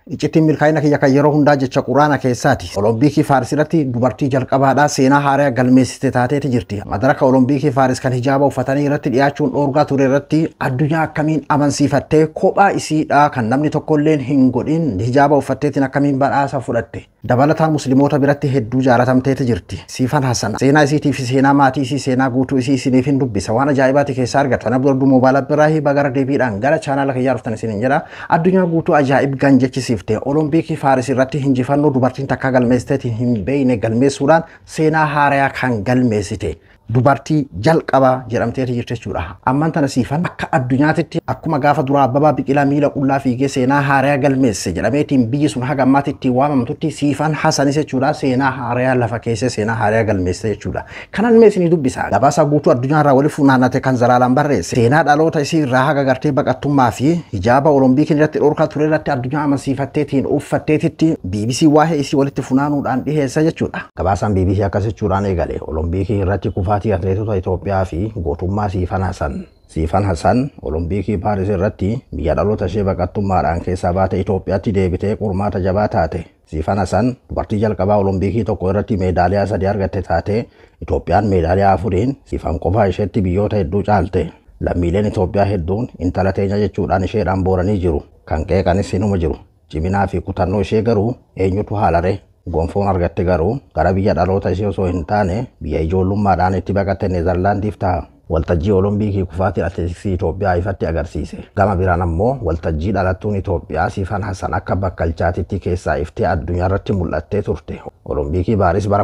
Iccitiin milkaa'ina kiyya kan yeroo hundaa jecha quraana keessaati. Olompikii Faaris irratti dubartii jalqabaadhaa seenaa haaraa galmeessite taateeti jirti. Madaraka Olompikii Faaris kan hijaaba uffatanii irratti dhiyaachuun dhoorgaa ture irratti addunyaa akkamiin amansiifattee kophaa isiidhaa kan namni tokkolleen hin godhin hijaaba uffatteetiin akkamiin badhaasa fudhatte. Dabalataan musliimoota biratti hedduu jaalatamteeti jirti. Siifan Hassan seenaa isiitii fi seenaa maatii isii seenaa guutuu isii isiniif hin dubbisa. Waan ajaa'ibaati keessaa argata. Kana dura moobaala biraa bagara deebiidhaan gara chaanaala kiyyaa dhuftan isiniin jedha. Addunyaa guutuu ajaa'ib gan jechisiifte. Olompikii Faaris irratti injifannoo dubartiin takka galmeessiteetiin hin beekne galmeessuudhaan seenaa haaraa kan galmeessite. Dubartii jalqabaa jedhamteeti jirti jechuudha. Ammaan tana Siifan akka addunyaatitti akkuma gaafa duraa Abbabaa Biqilaa miila qullaa fiigee seenaa haaraa galmeesse jedhameetiin biyyi sun haga ammaatti waamamtutti Siifan Hasanis jechuudha seenaa haaraa lafa keessee seenaa haaraa galmeesse jechuudha. Kanan mee isinii dubbisa. Gabaasa guutuu addunyaa irraa walitti funaannate kan Zalaalaan barreesse. Seenaa dhaloota isii irraa haga gartee baqattummaa fi hijaaba Olompiikiin irratti dhorkaa ture irratti addunyaa amansiifatteetiin uffatteetitti BBC waa'ee isii walitti funaanuudhaan dhiheessa jechuudha. Gabaasaan BBC akkas jechuudhaan eegale. Olompikii irratti kufaatii atileetota Itoophiyaa fi gootummaa Siifan Hasan. Siifan Hasan Olompikii Paaris irratti biyya dhaloota ishee baqattummaadhaan keessaa baate Itoophiyaatti deebitee qormaata jabaa taate. Siifan Hasan dubartii jalqabaa Olompikii tokko irratti meedaaliyaa 3 argatte taate. Itoophiyaan meedaaliyaa 4 Siifan qofaa isheetti biyyoota hedduu caalte. Lammiileen Itoophiyaa hedduun intala teenya jechuudhaan isheedhaan booranii jiru. Kan qeeqanis inuma jiru. Ciminaa fi kutannoo ishee garuu eenyutu haalare? Gonfoon argatte garuu gara biyya dhaloota ishee osoo hin taane biyya ijoollummaadhaan itti baqatte Neezerlaandiif ta'a. Waltajjii Olompikii kufaatiin atileetiksii Itoophiyaa ifatti agarsiise. Gama biraan ammoo waltajjii dhalattuun Itoophiyaa Siifan Hasan akka bakkalchaatitti keessaa iftee addunyaa irratti mul'attee turte. Olompikii Paaris bara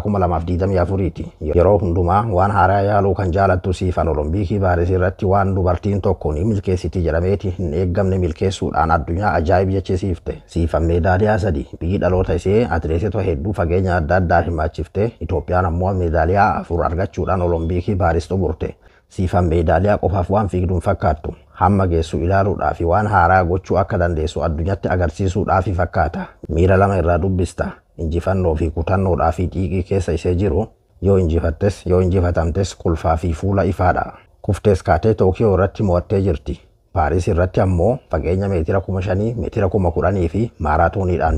2024ti. Yeroo hundumaa waan haaraa yaaluu kan jaalattu Siifan Olompikii Paaris irratti waan dubartiin tokko ni milkeessiti jedhameeti hin eeggamne milkeessuudhaan addunyaa ajaa'ib jechisiifte. Siifan meedaaliyaa 3 biyyi dhaloota ishee atileetota hedduu fageenya adda addaa hirmaachifte. Itoophiyaan ammoo meedaaliyaa 4 argachuudhaan Olompikii Paaris xumurte. Siifan meedaaliyaa qofaaf waan fiigduun fakkaattu. Hamma geessu ilaaluudhaa fi waan haaraa gochuu akka dandeessu addunyaatti agarsiisuudhaaf fakkaata. Miira lama irraa dubbista. Injifannoo fi kutannoodhaa fi xiiqii keessa ishee jiru. Yoo injifattes yoo injifatamtes kolfaa fi fuula ifaadha. Kuftees kaatee Tookiyoo irratti mo'attee jirti. Paaris irratti ammoo fageenya meetira 5,000, meetira 10,000 fi maaraatooniidhaan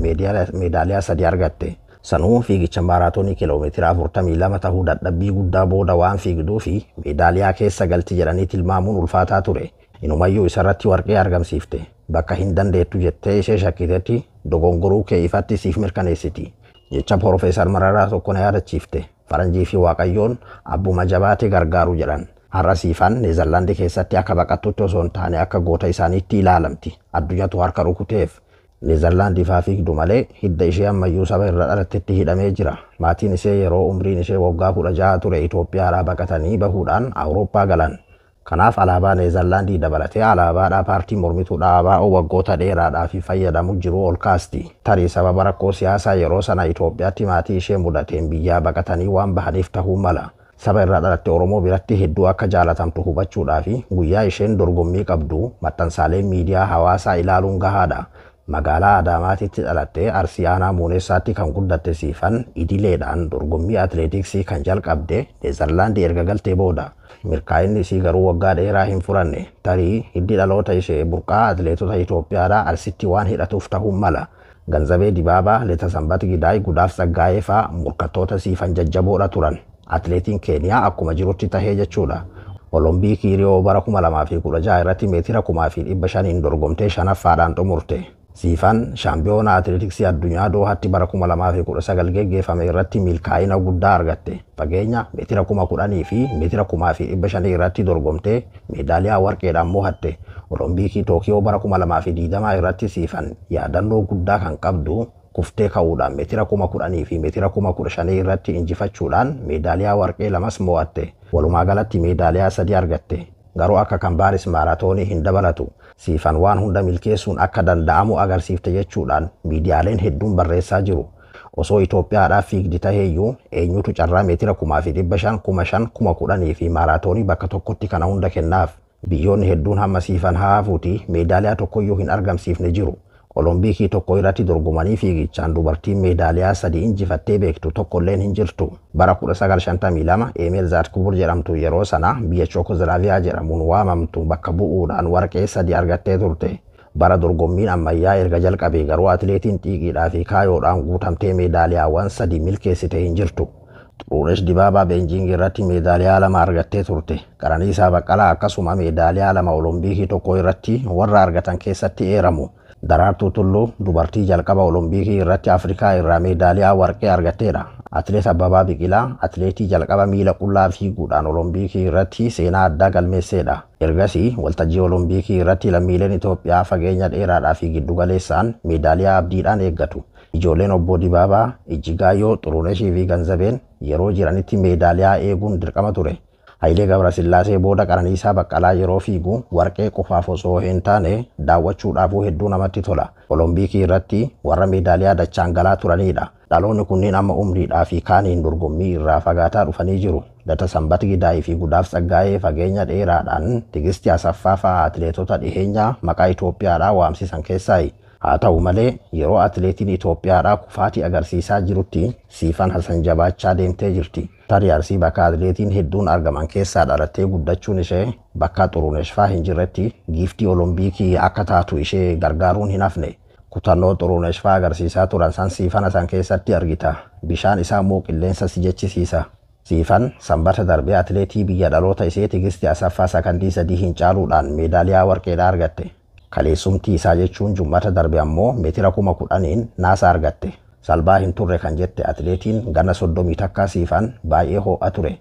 meedaaliyaa 3 argatte. Sanuu fiigicha maaraatoonii kiiloomeetira 42 tahuu dadhabbii guddaa booda waan fiigduu fi meedaaliyaa keessa galti jedhanii tilmaamuun ulfaataa ture. Inumayyuu isarratti warqee argamsiifte. Bakka hin dandeettu jettee ishee shakkitetti dogongoruu kee ifatti siif mirkaneessiti. Jecha Piroofeesar Mararaa tokko na yaadachiifte. Faranjii fi Waaqayyoon abbuma jabaate gargaaru jedhan. Har'a Siifan Neezerlaandii keessatti akka baqattutti osoo hin taane akka goota isaaniitti ilaalamti. Addunyaatu harka rukuteef. Neezerlaandii faa fiigdu malee hidda ishee ammayyuu saba irra dhalattetti hidhamee jira. Maatiin ishee yeroo umriin ishee waggaa 16 ture Itoophiyaadhaa baqatanii bahuudhaan Awurooppaa galan. Kanaaf alaabaa Neezerlaandii dabalatee alaabaadhaa paartii mormituu dhaabaa waggoota dheeraadhaa fi fayyadamu jiru ol kaasti. Tarii sababa rakkoo siyaasaa yeroo sana Itoophiyaatti maatii ishee mudateen biyyaa baqatanii waan bahaniif tahuu mala. Saba irraa dhalatte Oromoo biratti hedduu akka jaalatamtu hubachuudhaa fi guyyaa isheen dorgommii qabdu maxxansaalee miidiyaa hawaasaa ilaaluun gahaadha. Magaalaa Adaamaatitti dhalattee Arsii Aanaa Muuneessaatti kan guddatte Siifan idileedhaan dorgommii atileetiksii kan jalqabde Neezerlaandii erga galtee booda. Milkaa'inni isii garuu waggaa dheeraa hin furanne. Tarii hiddi dhaloota ishee burqaa atileetota Itoophiyaadhaa Arsitti waan hidhatuuf ta'uu mala. Ganzabee Dibaabaa, Leetasanbat Gidaay, Gudaaf Tsaggaayee fa'aa morkattoota Siifan jajjaboodha turan. Atileetiin Keeniyaa akkuma jirutti tahee jechuudha. Olompikii Riyoo bara 2016 irratti meetira 5,500 dorgomtee 5ffaadhaan xumurte. Siifan shaampiyoona atileetiksii addunyaa Doohaatti bara 2019 geggeeffame irratti milkaa'ina guddaa argatte. Fageenya meetira 10,000 fi meetira 5,500 irratti dorgomtee meedaaliyaa warqeedhaan mo'atte. Olompikii Tookiyoo bara 2020 irratti Siifan yaadannoo guddaa kan qabdu kuftee ka'uudhaan meetira 10,000 fi meetira 15,000 irratti injifachuudhaan meedaaliyaa warqee 2 mo'atte. Walumaa galatti meedaaliyaa 3 argatte. Garuu akka kan Paaris maaraatoonii hin dabalatu. Siifan waan hunda milkeessuun akka danda'amu agarsiifte jechuudhaan miidiyaaleen hedduun barreessaa jiru. Osoo Itoophiyaadhaaf fiigdi taheeyyuu eenyutu carraa meetira 5,500, 5,000, 10,000 fi maaraatoonii bakka tokkotti kana hunda kennaaf. Biyyoonni hedduun hamma Siifan haafuuti meedaaliyaa tokkoyyuu hin argamsiifne jiru. Olompikii tokko irratti dorgomanii fiigichaan dubartiin meedaaliyaa 3 injifattee beektu tokkolleen hin jirtu. Bara 1952 Emil Zaatkubuur jedhamtu yeroo sana biyya Chokoslaaviyaa jedhamuun waamamtu bakka bu'uudhaan warqee 3 argattee turte. Bara dorgommiin ammayyaa erga jalqabee garuu atileetiin xiiqiidhaa fi kaayoodhaan guutamtee meedaaliyaawwan 3 milkeessite hin jirtu. Xurunesh Dibaabaa Beenjiing irratti meedaaliyaa 2 argattee turte. Qananiisaa Baqqalaa akkasuma meedaaliyaa 2 Olompikii 1 irratti warra argatan keessatti eeramu. Daraartuu Tulluu dubartii jalqaba Olompikii irratti Afrikaa irraa meedaaliyaa warqee argatteedha. Atileet Abbabaa Biqilaa atileetii jalqaba miila qullaa fiiguudhaan Olompikii irratti seenaa addaa galmeesseedha. Ergasii waltajjii Olompikii irratti lammiileen Itoophiyaa fageenya dheeraadhaa fi giddugaleessaan meedaaliyaa abdiidhaan eeggatu. Ijoolleen obbo Dibaabaa, Ijjigaayyoo, Xuruneshii fi Ganzabeen yeroo jiranitti meedaaliyaa eeguun dirqama ture. Hayilee Gabrasillaasee booda Qananiisaa Baqqalaa yeroo fiigu warqee qofaaf osoo hin taane daawwachuudhaafuu hedduu namatti tola. Olompikii irratti warra meedaaliyaa dachaan galaa turanidha. Dhaloonni kunneen amma umriidhaa fi kaaniin dorgommii irraa fagaataa dhufanii jiru. Data Sanbat Gidaayii fi Gudaaf Tsaggaayee fageenya dheeraadhaan Tigistii Asaffaa fa'aa atileetota dhiheenyaa maqaa Itoophiyaadhaa waamsisan keessaayi. Haa ta'u malee yeroo atileetiin Itoophiyaadhaa kufaatii agarsiisaa jirutti Siifan Hasan jabaachaa deemtee jirti. Tarii Arsii bakka atileetiin hedduun argaman keessaa dhalattee guddachuun ishee bakka Xurunesh fa'aa hin jirretti giiftii Olompikii akka taatu ishee gargaaruun hin hafne. Kutannoo Xurunesh fa'aa agarsiisaa turan san Siifan Hasan keessatti argita. Bishaan isaa immoo qilleensa si jechisiisa. Siifan sanbata darbee atileetii biyya dhaloota ishee Tigistii Asaffaa sakandii 3 hin caaluudhaan meedaaliyaa warqeedhaa argatte. Kaleessumtii isaa jechuun jummata darbe ammoo meetira 10,000 naasa argatte. Salbaa hin turre kan jette atileetiin ganna 31 Siifan baay'ee ho'a ture.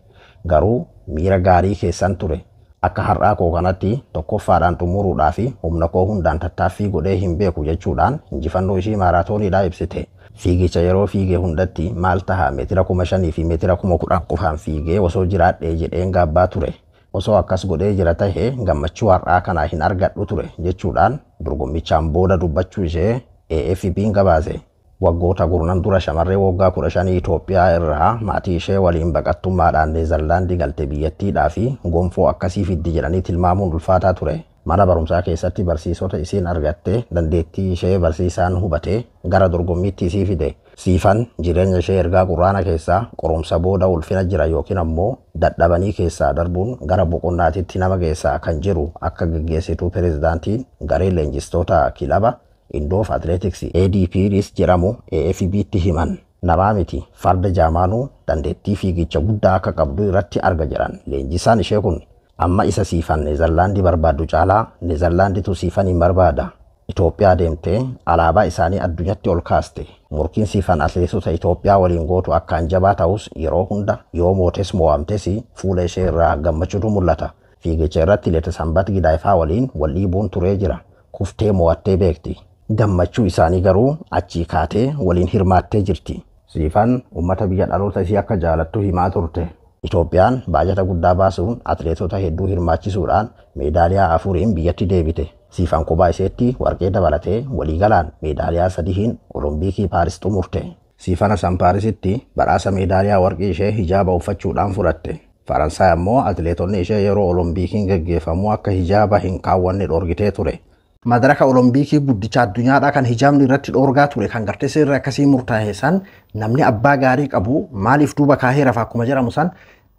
Garuu miira gaarii keessan ture. Akka har'aa koo kanatti tokkoffaadhaan xumuruudhaa fi humna koo hundaan tattaaffii godhee hin beeku jechuudhaan injifannoo ishii maaraatooniidhaa ibsite. Fiigicha yeroo fiigee hundatti maal taha meetira 5,000 fi meetira 10,000 qofaan fiigee osoo jiraadhee jedheen gaabbaa ture. Osoo akkas godhee jira tahe gammachuu har'aa kanaa hin argadhu ture jechuudhaan dorgommichaan booda dubbachuu ishee AFP'n gabaase. Waggoota gurnan dura shamarree waggaa 15 Itoophiyaa irraa maatii ishee waliin baqattummaadhaan Neezerlaandii galte biyyattiidhaa fi gonfoo akkasii fiddi jedhanii tilmaamuun ulfaataa ture. Mana barumsaa keessatti barsiisota isiin argatte dandeettii ishee barsiisaan hubate gara dorgommiitti isii fide. Siifan jireenya ishee ergaa quraana keessaa qorumsa booda ulfina jira yookiin ammoo dadhabanii keessaa darbuun gara boqonnaatitti nama geessaa kan jiru akka geggeessituu pirezidaantiin garee leenjistoota kilaba Indoof Atileetiks ADPRs jedhamu AFB'tti himan. Namaa miti farda jaamaanuu dandeettii fiigicha guddaa akka qabdu irratti arga jedhan. Leenjisaan ishee kun amma isa Siifan Neezerlaandii barbaaddu caalaa Neezerlaanditu Siifan hin barbaada. Itoophiyaa deemtee alaabaa isaanii addunyatti ol kaaste. Murkiin Siifan atileetota Itoophiyaa waliin gootu akkaan jabaa ta'us yeroo hunda yoo mootes mo'amtes fuula ishee irraa gammachuutu mul'ata. Fiigicha irratti Leeta Sanbat Gidaayifaa waliin wal dhiibuun turee jira. Kuftee mo'attee beekti. Gammachuu isaanii garuu achii kaatee waliin hirmaattee jirti. Siifan uummata biyya dhaloota ishee akka jaalattu himaa turte. Itoophiyaan baajata guddaa baasuun atileetota hedduu hirmaachisuudhaan meedaaliyaa 4 biyyatti deebite. Siifan kophaa isheetti warqee dabalatee waliigalaan meedaaliyaa 3 Olompikii Paaris xumurte. Siifan Hasan Paarisitti badhaasa meedaaliyaa warqii ishee hijaaba uffachuudhaan fudhatte. Faransaay ammoo atileetonni ishee yeroo Olompikiin geggeeffamu akka hijaaba hin kaawwanne dhorgitee ture. Madaraka Olompikii guddicha addunyaadhaa kan hijaabni irratti dhoorgaa ture kan gartee seerri akkasii murtaa'e san namni abbaa gaarii qabu maaliif duuba kaahee rafa akkuma jedhamu san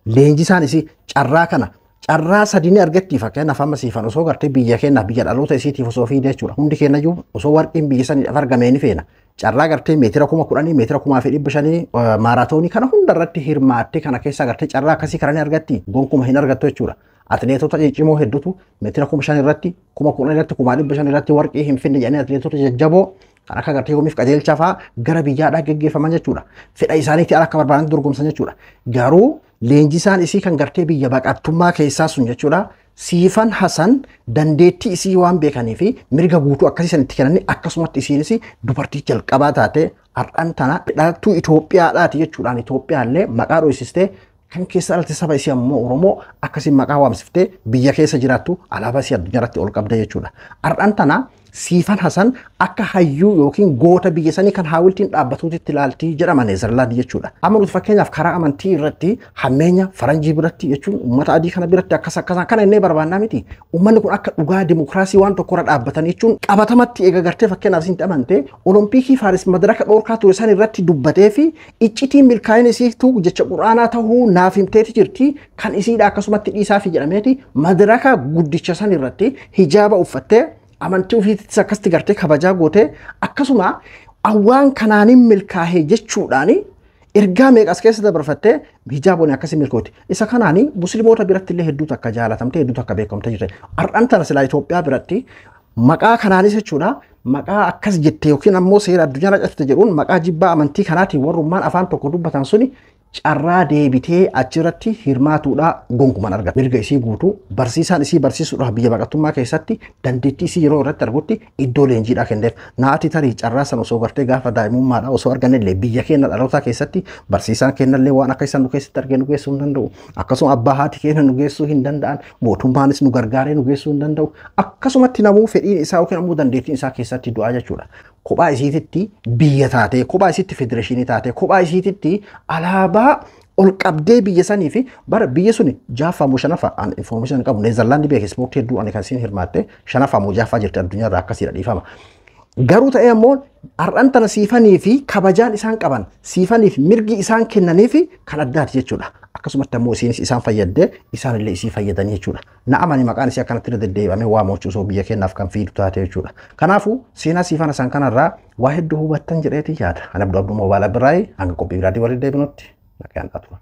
leenjisaan isii carraa kana carraa 3 ni argatti fakkeenyaaf amma Siifan osoo gartee biyya keenyaaf biyya dhaloota isiitiif osoo fiigde jechuudha. Hundi keenyayyuu osoo warqiin biyya saniidhaaf argamee ni feena. Carraa gartee meetira 10,000 meetira 5,500 maaraatoonii kana hunda irratti hirmaattee kana keessa gartee carraa akkasii kana ni argatti gonkuma hin argattu jechuudha. Atileetota ciccimoo hedduutu meetira 5,000 irratti 10,000 irratti 5,500 irratti warqii hin finne jedhanii atileetota jajjaboo kan akka gartee yoomiif qajeelchaa fa'aa gara biyyaadhaa geggeeffaman jechuudha. Fedha isaaniitti ala akka barbaadan dorgomsan jechuudha. Garuu leenjisaan isii kan gartee biyya baqattummaa keessaa sun jechuudha. Siifan Hasan dandeettii isii waan beekanii fi mirga guutuu akkasii sanitti kennanii akkasumatti isiinis dubartii jalqabaa taate har'aan tana dhalattuu Itoophiyaadhaati jechuudhaan Itoophiyaallee maqaa dho'isistee kan keessa dhalate saba isii ammoo Oromoo akkasiin maqaa waamsiftee biyya keessa jiraattu alaabaa isii addunyaa irratti ol qabda jechuudha. Har'aan tana Siifan Hasan akka hayyuu yookiin goota biyya sanii kan haawultiin dhaabbatuutti ilaaltii jedhama Neezerlaand jechuudha. Amma nuti fakkeenyaaf karaa amantii irratti hammeenya faranjii biratti jechuun uummata adii kana biratti akkas akkasaan kana innee barbaannaa miti. Uummanni kun akka dhugaa dimokiraasii waan tokkorra dhaabbatan jechuun qabatamatti eega gartee fakkeenyaaf isin amante Olompikii Faaris madaraka dhoorkaa ture san irratti dubbatee fi iccitiin milkaa'ina isiitu jecha quraanaa ta'uu naaf himteeti jirti kan isiidha akkasumatti dhiisaafi jedhameeti madaraka guddicha san irratti hijaaba uffattee Amantii ofiittis akkasitti gartee kabajaa gootee akkasuma awwaan kanaanin milkaa'ee jechuudhaani ergaa meeqas keessa dabarfattee hijaaboon akkasii milkooti. Isa kanaani musliimoota biratti illee hedduutu akka jaalatamte hedduutu akka beekamte jirte. Har'aan tana silaa Itoophiyaa biratti maqaa kanaanis jechuudha maqaa akkas jette yookiin ammoo seera addunyaa cabsite jedhuun maqaa jibbaa amantii kanaatiin warrummaan afaan tokko dubbatan suni carraa deebitee achirratti hirmaatuudha gonkumaan argata. Mirga isii guutuu barsiisaan isii barsiisuudhaaf biyya baqattummaa keessatti dandeettii isii yeroo irratti argutti iddoo leenjiidhaa kenneef. Naati tarii carraa sana osoo gartee gaafa daa'imummaadhaa osoo arganne biyya keenya dhalootaa keessatti barsiisaan kennallee waan akka isaan nu keessatti argee nu geessuu hin danda'u. Akkasuma abbaa haati keenya nu geessuu hin danda'an. Mootummaanis nu gargaaree nu geessuu hin danda'u. Akkasumatti namuu fedhiin isaa yookiin ammoo dandeettiin isaa keessatti du'aa jechuudha. Kophaa isiititti biyya taatee, kophaa isiitti federeeshinii taatee, kophaa isiititti alaabaa ol qabdee biyya sanii fi bara biyya suni jaaffaa moo shanaffaa an information qabu Neezerlaandi beeke ispoortii hedduu ani kan isiin hirmaatte shanaffaa moo jaaffaa jirti addunyaarraa akkasiidha dhiifama. Garuu ta'ee ammoo har'aan tana siifanii fi kabajaan isaan qaban siifanii fi mirgi isaan kennanii fi kan addaati jechuudha. Akkasumatti ammoo isiinis isaan fayyaddee isaan illee isii fayyadanii jechuudha. Na'amani maqaan isii akkanatti irra deddeebi'amee waa mo'achuu biyya keenyaaf kan fiidu taate jechuudha. Kanaafuu seenaa siifan isaan kanarraa waa hedduu hubattan jedheeti yaada. Ani Abduu Abduu Moobaala Birraayii hanga qophii biraatii walitti deebinutti nagaan tura.